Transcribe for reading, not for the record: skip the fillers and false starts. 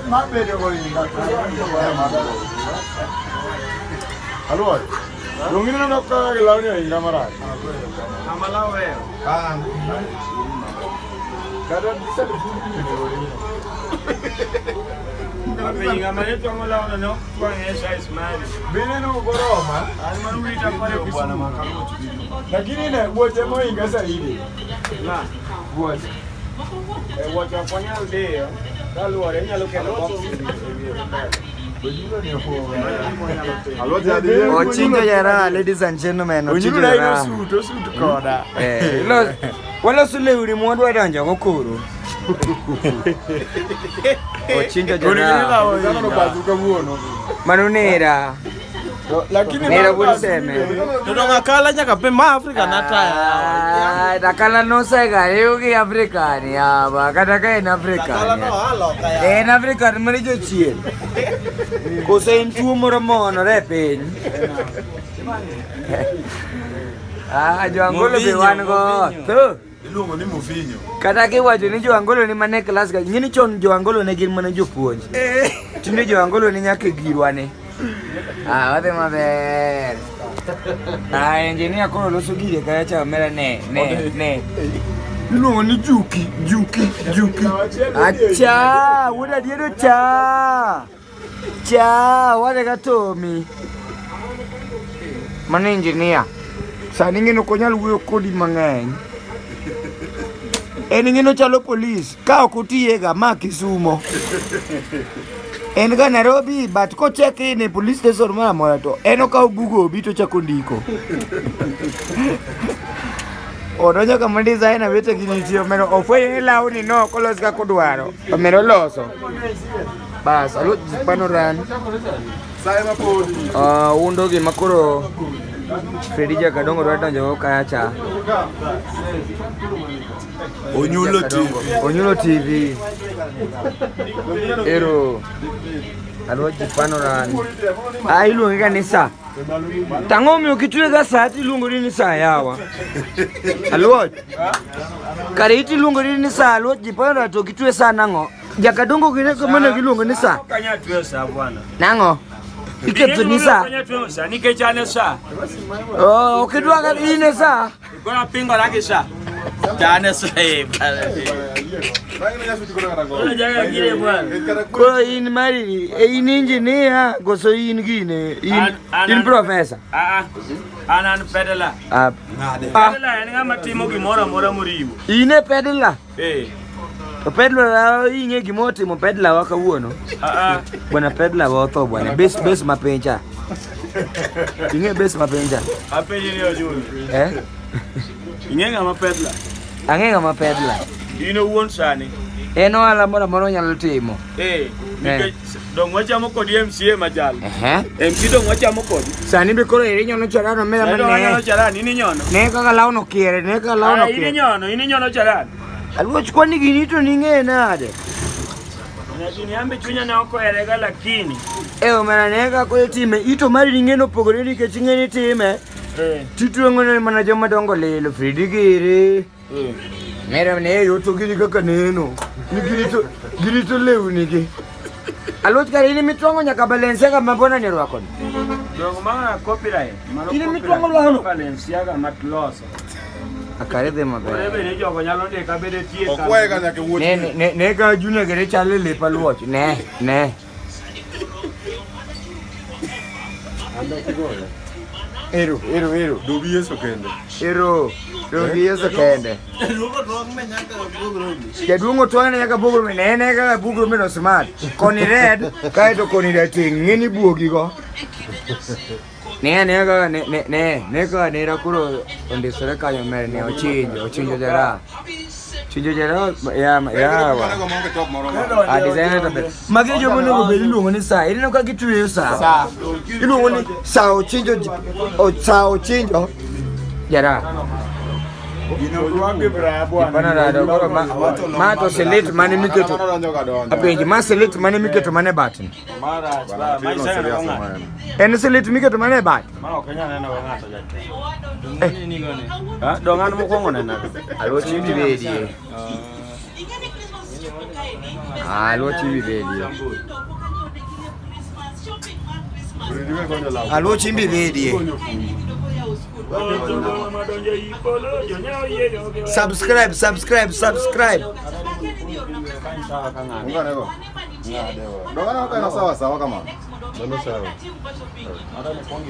Ma bedo go inga. Allora, non mi non ho che la unia inga marach. Ah. Kada disa Bineno goroma. Lakini ne wuoche moinga saidi. Wuoche. Wuoche ok wanyal diyo kaluwore inyalo kelo boxes e wiye mbele. Ochinjo jara, ladies and gentlemen, ochinjo Onyulo jara. suit, osuit koda. Eh, waloso lewni mwadwa donjo go koro. Ochinjo jara. Mano nera. Lakini Nera wuod Seme. To dong akala nyaka pe ma Afrika nataya. Ah, Akala nosega yugi Afrika ni aba kata ka en Afrika. Akala no aloka ya. En Afrika ni mane jochien. Koso en tuo moro moonore e piny. Ah, jo Angolo be wan go. Tho. Iluongo ni Muvinyo. Kata kiwacho ni jo Angolo ni mana e klas ka, ing'e ni chon jo Angolo ne gin mana jopuonj. Tinde jo Angolo ni nyaka e girwa ni. Ah, wadhi maber. Ah, engineer koro loso gire kaya cha omera ne, ne, ne. Iluongo ni Juki, Juki, Juki. Acha, wuod adiedo cha. Cha, wale ka Tommy. Mano engineer. Sani ng'eno ok onyal wuoyo kodi mang'eny. En ng'eno chalo polis, ka ok otiyega ma Kisumo. En ga Nairobi but kochek in e police station moro amora to en okawo bugo obi to ochako ndiko. Odonjo kama designer wetegi nitie omero ofwenyo ni lawni no ok olos kaka odwaro. Omero oloso. Bas, alo pano ran. Ah, undo gima koro Fredi Jakadongo dwa donjo go kaya cha. Onyulo TV. Onyulo TV. Ero. Alo pano ran. Ah, iluonge ga ni sa. Tang'o omiyo kitwe ga sa to iluongo ni sa yawa. Aluoch. Kare iti iluongo ni sa aluoch jipano ran to kitwe sa nang'o? Jakadongo gine kamano giluongo ni sa. Ok anyal tweyo sa bwana. Nang'o? Iketho ni sa. Ok anyal tweyo sa nikech an e sa. Oh, ok idwa ga in e sa. Koro apingora gi sa. To an e sa eh, bwana. Koro jaga gire bwana. Koro in mari, e in engineer koso in gine, in, in professor. Ah, ah. An an pedela. Ah, Pedela en ng'ama timo gimoro amora moriwo. in e pedla. Eh. To pedla ing'e gima otimo pedla wa kawuono. Ah, ah. Bwana pedla wa otho bwana. Base base mapiny cha. Ing'e base mapiny cha. Apenji ni Ojul. Eh? Ing'e ng'ama pedla? Ang'e ng'ama pedla. In owuon sani. En ohala moro amora onyalo timo. Eh. Nikech dong wachamo kodi MCA machal. Ehe. MC dong wachamo kodi. Sani be koro eri nyono charano mera Sani dong wanyalo mane. charan, in inyono. Ne kaka lawno kiere, ne kaka lawno Ah, in kiere. inyono, in inyono charan. Aluoch kwani gini to ning'e nade? Gini ambe chunya ne ok oherega lakini. E omera ne kaka koro time, ito mari ning'e nopogore nikech ing'e ni time. Eh. Titweng'o ne mana joma dongo lilo, Fredi giri. Mera ne yo to gini kaka neno. Ni gini to lewni gi. Aluoch kare in mitwang'o nyaka Balenciaga ma bona ni rwako ni. Dong ma copyright. Mano In copyright. mitwang'o lawno. Balenciaga matloso. Akare dhi maber. Koro bende jogo nyalo ndika bede tie ka. Okwaye ga nyaka wuoch. Ne ne ne ka Junior gere chalo e lep aluoch. Ne ne. Ero ero ero. Dobi Yeso kende. Ero. Dobi Yeso kende. Jaduong' otwang'ne nyaka bug rombe. Ne ne kaka bug rombe no smart. Koni red kaeto koni rateng'. Ng'e ni buogi go. Ne ne kaka ne ne ne ne kaka nera koro ondisore kanyo mer ne ochinjo ochinjo jara. Chinjo jara ya ya wa. Ah, designer to ber. Magi joma onego bed iluongo ni sa. Ineno ka gitweyo sa. Iluongo ni sa ochinjo ji- o sa ochinjo jara. Ipana rado koro ma ma to select mane miketo. Apenji ma select mane miketo mane button. Marach ba, ma iseneno go ng'ato. En select miketo mane bat. Ma ok anyal neno go ng'ato jatich. Ah, dong an mokwongo nena. Aluoch ni bedie. Ah, luochi bibedie. Gonyo law. Aluochi bibedie. Gonyo fungu. Subscribe, subscribe, subscribe. Ungane go. Dogana ka na sawa sawa kama. Mano sawa. Hata ni